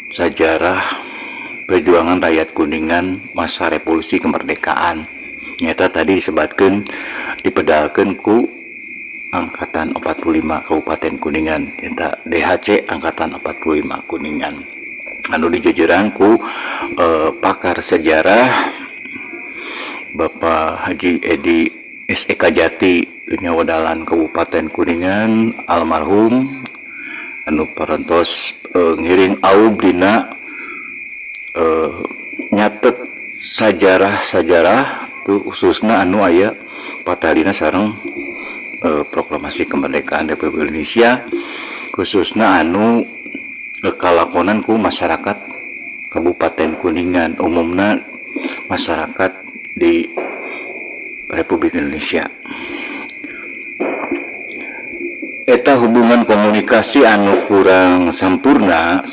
Sejarah perjuangan rakyat Kuningan masa revolusi kemerdekaan. Nyata tadi disebutkan dipedalkeun ku Angkatan 45 Kabupaten Kuningan, nyata DHC Angkatan 45 Kuningan anu dijejeran ku pakar sejarah Bapak Haji Edi SEK Jati, dunya wadalan Kabupaten Kuningan, almarhum, anu parantos ngiring aub dina nyatet sajarah-sajarah tuh, khususna anu aya patalina sareng proklamasi kemerdekaan Republik Indonesia, khususna anu kalakonan ku masyarakat Kabupaten Kuningan, umumna masyarakat di Republik Indonesia. Eta hubungan komunikasi anu kurang sampurna.